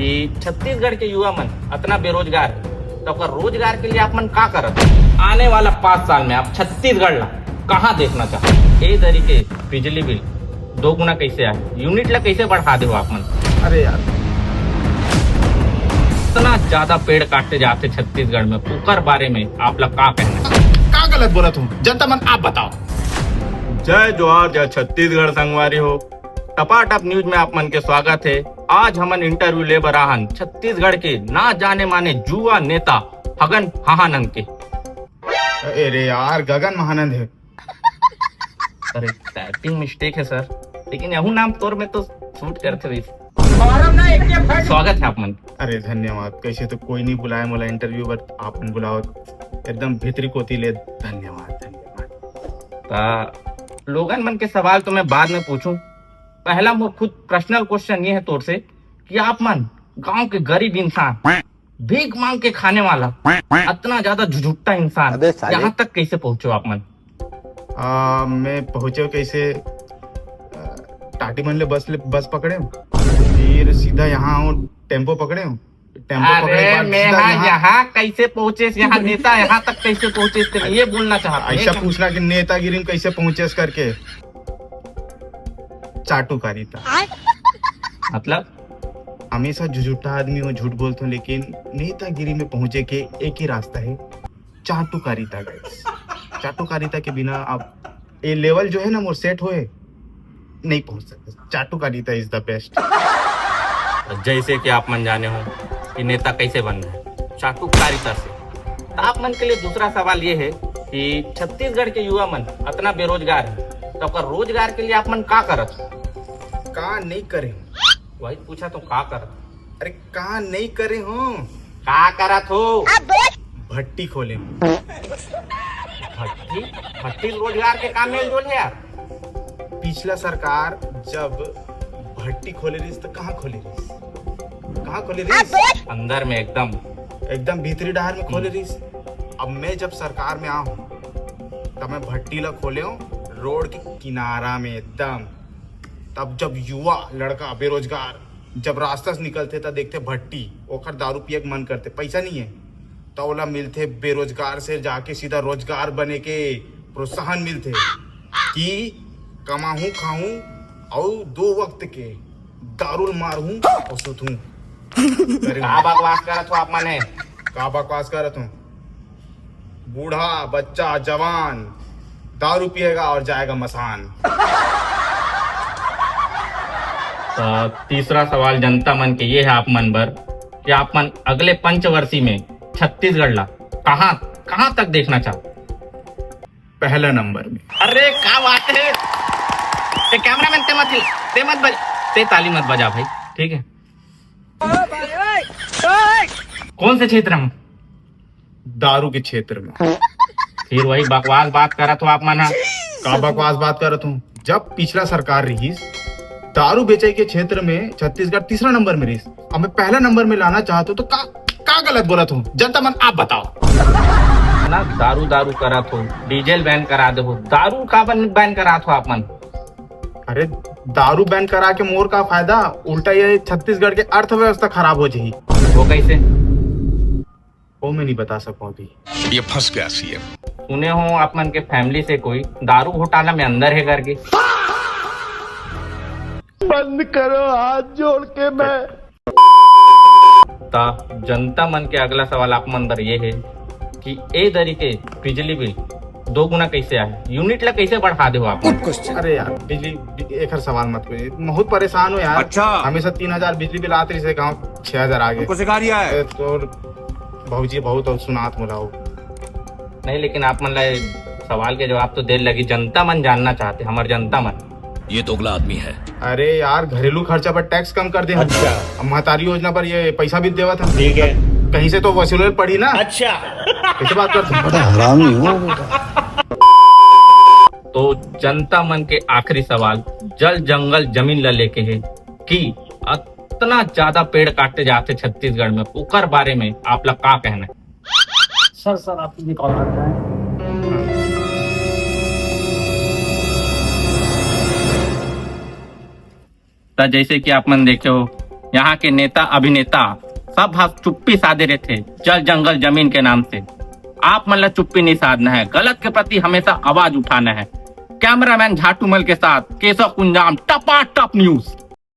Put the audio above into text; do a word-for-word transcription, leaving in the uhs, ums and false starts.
कि छत्तीसगढ़ के युवा मन अतना बेरोजगार हे, तो ओकर रोजगार के लिए आप मन का करत? आने वाला पाँच साल में आप छत्तीसगढ़ ला कहाँ देखना चाहत? ए दरी के बिजली बिल दो गुना कैसे आए, यूनिट ला कैसे बढ़ा दे हो आप मन? अरे यार, इतना ज्यादा पेड़ काटे जाते छत्तीसगढ़ में, ओकर बारे में आप ला का कहना? का गलत बोलत हूँ, जनता मन आप बताओ। जय जोहार, जय छत्तीसगढ़ संगवारी हो। टपाटप न्यूज में आप मन के स्वागत है। आज हमन इंटरव्यू ले बर आहन छत्तीसगढ़ के ना जाने माने जुवा नेता हगन हाहानंद के। अरे यार, गगन महानंद है। अरे, टाइपिंग मिस्टेक है सर, लेकिन यहू नाम तोर में तो सूट करते भाई। स्वागत है आप मन। अरे धन्यवाद, कैसे तो कोई नहीं बुलाए मोला इंटरव्यू, बट आप मन बुलाओ, एकदम भीतरी कोती ले धन्यवाद, धन्यवाद। ता लोगन मन के सवाल तो मैं बाद में पूछूं, पहला मोर खुद पर्सनल क्वेश्चन ये है तोर से कि आप मन गांव के गरीब इंसान, भीख मांग के खाने वाला, अतना ज्यादा झुझुट्टा इंसान, अबे साले। यहाँ तक कैसे पहुंचे हो आप मन? आ, मैं पहुंचे कैसे? आ, टाटी मन ले बस ले, बस पकड़े हूँ, फिर सीधा यहाँ आऊँ, टेम्पो पकड़े हूँ, टेम्पो पकड़े के अरे बाद मैं सीधा हाँ यहाँ यहाँ कैसे पहुंचे, यहाँ नेता यहाँ तक कैसे पहुंचे, तेरे ये बोलना चाहता हूँ। ऐसा पूछना कि नेतागिरी में कैसे पहुंचे करके। चाटुकारिता। मतलब? हमेशा झुझुट्टा आदमी हो, झूठ बोलता हूँ, लेकिन नेतागिरी में पहुंचे के एक ही रास्ता है, चाटुकारिता गाइस। चाटुकारिता के बिना आप ये लेवल जो है ना मोर सेट होए नहीं पहुंच सकते। चाटुकारिता इज द बेस्ट। जैसे कि आप मन जाने हो कि नेता कैसे बनना है, चाटुकारिता से। तो आप मन के लिए दूसरा सवाल ये है कि छत्तीसगढ़ के युवा मन अतना बेरोजगार है, तो ओकर रोजगार के लिए आप मन का करत हो? का नहीं करे हो? वही पूछा तो, का करत? अरे का नहीं करे हो? का करत हो? भट्टी खोले। भट्टी? भट्टी रोजगार के काम मेल जोल है यार। पिछला सरकार जब भट्टी खोले रहिस तो कहाँ खोले रहिस? कहाँ खोले रहिस? अंदर में एकदम। एकदम भीतरी डहार में खोले रहिस। अब मैं जब सरकार में आऊँ तब मैं भट्टी ला खोले हूँ रोड के किनारा में एकदम। तब जब युवा लड़का बेरोजगार जब रास्ता से निकलथे त देखथे भट्टी, ओखर दारू पिए के मन करथे, पैसा नहीं है, त ओला मिलथे बेरोजगार से जाके सीधा रोजगार बने के प्रोत्साहन मिलथे कि कमाहूं खाहूं अउ दो वक्त के दारू ल मारहूं अउ सुतहूं। का बकवास करत हो आप मने? का बकवास करत हूँ? बूढ़ा, बच्चा, जवान दारू पिएगा और जाएगा मसान। तो तीसरा सवाल जनता मन के ये है आप मन बर कि आप मन अगले पंचवर्षी में छत्तीसगढ़ ला कहाँ, कहाँ तक देखना चाहो? पहला नंबर में। अरे क्या बात है। ते कैमरामैन, ते मत हिल, ते मत बज, ते ताली मत बजा भाई, ठीक है? कौन से क्षेत्र में? दारू के क्षेत्र में। फिर वही बकवास बात करत हो आप मन ह। का बकवास बात करत हूँ? जब पिछला सरकार रहीस, दारू बेचई के क्षेत्र में छत्तीसगढ़ तीसरा नंबर में रहीस। अब मैं पहला नंबर में लाना चाहत हूँ, तो का, का गलत बोलत हूँ? जनता मन आप बताओ। ना दारू दारू करत हो, डीजल बैन करा दे हो, दारू का बन, बैन करात हो आप मन? अरे, दारू बैन करा के मोर का फायदा? उल्टा ये छत्तीसगढ़ के अर्थव्यवस्था खराब हो जाही। वो कैसे? वो मैं नहीं बता सकूं अभी। ये फंस गया सीएम। सुने हो आप मन के फैमिली से कोई दारू घोटाला में अंदर है करके? बंद करो, हाथ जोड़ के मैं। ता जनता मन के अगला सवाल आप मन बर ये है कि ए दरी के बिजली बिल दो गुना कैसे आए, यूनिट ला कैसे बढ़ा दे हो आप मन? अरे यार, बिजली बि-, एकर सवाल मत करिए, बहुत परेशान हो यार। अच्छा। हमेशा तीन हजार बिजली बिल आत रहिसे, गाँव छह हजार आ गे। हमको सिखा रिया है। ए, तोर भौजी बहुत और सुनात मोला हो। नहीं, लेकिन आप मन ला सवाल के जवाब तो दे लगी, जनता मन जानना चाहते, हमार जनता मन। ये दोगला आदमी है। अरे यार, घरेलू खर्चा पर टैक्स कम कर दे हम। अच्छा। अब महतारी योजना पर ये पैसा भी देवत हम। ठीक है। कहीं से तो वसूले पड़ी ना। अच्छा। कैसे बात करते हैं? बड़ा हरामी हो बेटा। तो जनता मन के आखिरी सवाल जल जंगल जमीन ला लेके है कि अतना ज्यादा पेड़ काटे जाते छत्तीसगढ़ में, ओकर बारे में आप ला का कहना है? सर, सर, आपके लिए कॉल आ रहा है। त जैसे कि आप मन देखे हो, यहाँ के नेता अभिनेता सब ह चुप्पी साधे रहथे जल जंगल जमीन के नाम से। आप मन ला चुप्पी नहीं साधना है, गलत के प्रति हमेशा आवाज उठाना है। कैमरामैन झाटूमल के साथ केशव कुंजाम, टपा टप न्यूज।